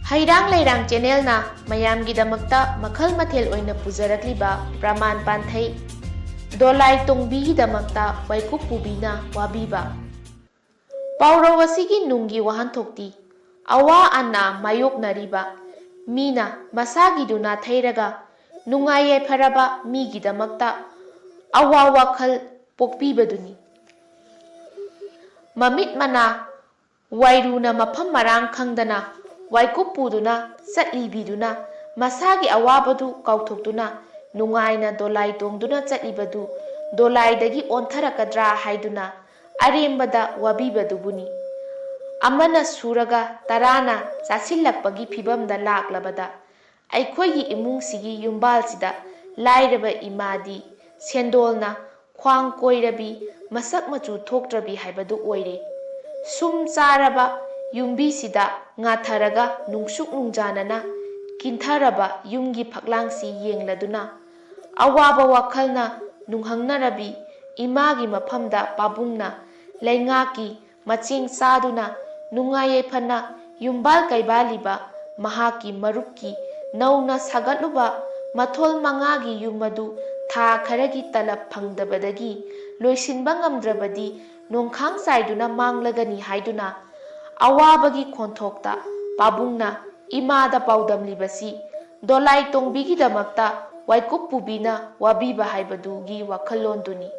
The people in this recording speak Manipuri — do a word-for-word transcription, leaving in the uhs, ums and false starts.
ꯍꯩꯔꯥꯡ ꯂꯩꯔꯥꯡ ꯆꯦꯅꯦꯜꯅ ꯃꯌꯥꯝꯒꯤꯗꯃꯛꯇ ꯃꯈꯜ ꯃꯊꯦꯜ ꯑꯣꯏꯅ ꯄꯨꯖꯔꯛꯂꯤꯕ ꯄ꯭ꯔꯃꯥꯟ ꯄꯥꯟꯊꯩ, ꯗꯣꯂꯥꯏ ꯇꯣꯡꯕꯤꯒꯤꯗꯃꯛꯇ ꯋꯥꯏꯀꯨꯞ ꯄꯨꯕꯤꯅ ꯋꯥꯕꯤꯕ꯫ ꯄꯥꯎꯔꯧ ꯑꯁꯤꯒꯤ ꯅꯨꯡꯒꯤ ꯋꯥꯍꯟꯊꯣꯛꯇꯤ, ꯑꯋꯥ ꯑꯅꯥ ꯃꯥꯌꯣꯛꯅꯔꯤꯕ ꯃꯤꯅ ꯃꯁꯥꯒꯤꯗꯨ ꯅꯥꯊꯩꯔꯒ ꯅꯨꯡꯉꯥꯏ ꯌꯥꯏꯐꯔꯕ ꯃꯤꯒꯤꯗꯃꯛꯇ ꯑꯋꯥ ꯋꯥꯈꯜ ꯄꯣꯛꯄꯤꯕꯗꯨꯅꯤ꯫ ꯃꯃꯤꯠ ꯃꯅꯥ ꯋꯥꯏꯔꯨꯅ ꯃꯐꯝ ꯃꯔꯥꯡ ꯈꯪꯗꯅ ꯋꯥꯏꯀꯨꯞ ꯄꯨꯗꯨꯅ ꯆꯠꯂꯤꯕꯤꯗꯨꯅ ꯃꯁꯥꯒꯤ ꯑꯋꯥꯕꯗꯨ ꯀꯥꯎꯊꯣꯛꯇꯨꯅ ꯅꯨꯡꯉꯥꯏꯅ ꯗꯣꯂꯥꯏ ꯇꯣꯡꯗꯨꯅ ꯆꯠꯂꯤꯕꯗꯨ ꯗꯣꯂꯥꯏꯗꯒꯤ ꯑꯣꯟꯊꯔꯛꯀꯗ꯭ꯔꯥ ꯍꯥꯏꯗꯨꯅ ꯑꯔꯦꯝꯕꯗ ꯋꯥꯕꯤꯕꯗꯨꯕꯨꯅꯤ꯫ ꯑꯃꯅ ꯁꯨꯔꯒ ꯇꯔꯥꯅ ꯆꯥꯁꯤꯜꯂꯛꯄꯒꯤ ꯐꯤꯚꯝꯗ ꯂꯥꯛꯂꯕꯗ ꯑꯩꯈꯣꯏꯒꯤ ꯏꯃꯨꯡꯁꯤꯒꯤ ꯌꯨꯝꯕꯥꯜꯁꯤꯗ ꯂꯥꯏꯔꯕ ꯏꯃꯥꯗꯤ ꯁꯦꯟꯗꯣꯜꯅ ꯈ꯭ꯋꯥꯡ ꯀꯣꯏꯔꯕꯤ, ꯃꯁꯛ ꯃꯆꯨ ꯊꯣꯛꯇ꯭ꯔꯕꯤ ꯍꯥꯏꯕꯗꯨ ꯑꯣꯏꯔꯦ꯫ ꯁꯨꯝ ꯆꯥꯔꯕ ꯌꯨꯝꯕꯤꯁꯤꯗ ꯉꯥꯊꯔꯒ ꯅꯨꯡꯁꯨꯛ ꯅꯨꯡꯖꯥꯅꯅ ꯀꯤꯟꯊꯔꯕ ꯌꯨꯝꯒꯤ ꯐꯛꯂꯥꯡꯁꯤ ꯌꯦꯡꯂꯗꯨꯅ ꯑꯋꯥꯕ ꯋꯥꯈꯜꯅ ꯅꯨꯡꯍꯪꯅꯔꯕꯤ ꯏꯃꯥꯒꯤ ꯃꯐꯝꯗ ꯄꯥꯕꯨꯡꯅ ꯂꯩꯉꯥꯛꯀꯤ ꯃꯆꯦꯡ ꯆꯥꯗꯨꯅ ꯅꯨꯡꯉꯥꯏ ꯌꯥꯏꯐꯅ ꯌꯨꯝꯕꯥꯜ ꯀꯩꯕꯥꯜꯂꯤꯕ ꯃꯍꯥꯛꯀꯤ ꯃꯔꯨꯞꯀꯤ ꯅꯧꯅ ꯁꯥꯒꯠꯂꯨꯕ ꯃꯊꯣꯜ ꯃꯉꯥꯒꯤ ꯌꯨꯝ ꯑꯗꯨ ꯊꯥ ꯈꯔꯒꯤ ꯇꯂꯕ ꯐꯪꯗꯕꯗꯒꯤ ꯂꯣꯏꯁꯤꯟꯕ ꯉꯝꯗ꯭ꯔꯕꯗꯤ ꯅꯣꯡꯈꯥꯡ ꯆꯥꯏꯗꯨꯅ ꯃꯥꯡꯂꯒꯅꯤ ꯍꯥꯏꯗꯨꯅ ꯑꯋꯥꯕꯒꯤ ꯈꯣꯟꯊꯣꯛꯇ ꯄꯥꯕꯨꯡꯅ ꯏꯃꯥꯗ ꯄꯥꯎꯗꯝꯂꯤꯕꯁꯤ ꯗꯣꯂꯥꯏ ꯇꯣꯡꯕꯤꯒꯤꯗꯃꯛꯇ ꯋꯥꯏꯀꯨꯞ ꯄꯨꯕꯤꯅ ꯋꯥꯕꯤꯕ ꯍꯥꯏꯕꯗꯨꯒꯤ ꯋꯥꯈꯜꯂꯣꯟꯗꯨꯅꯤ꯫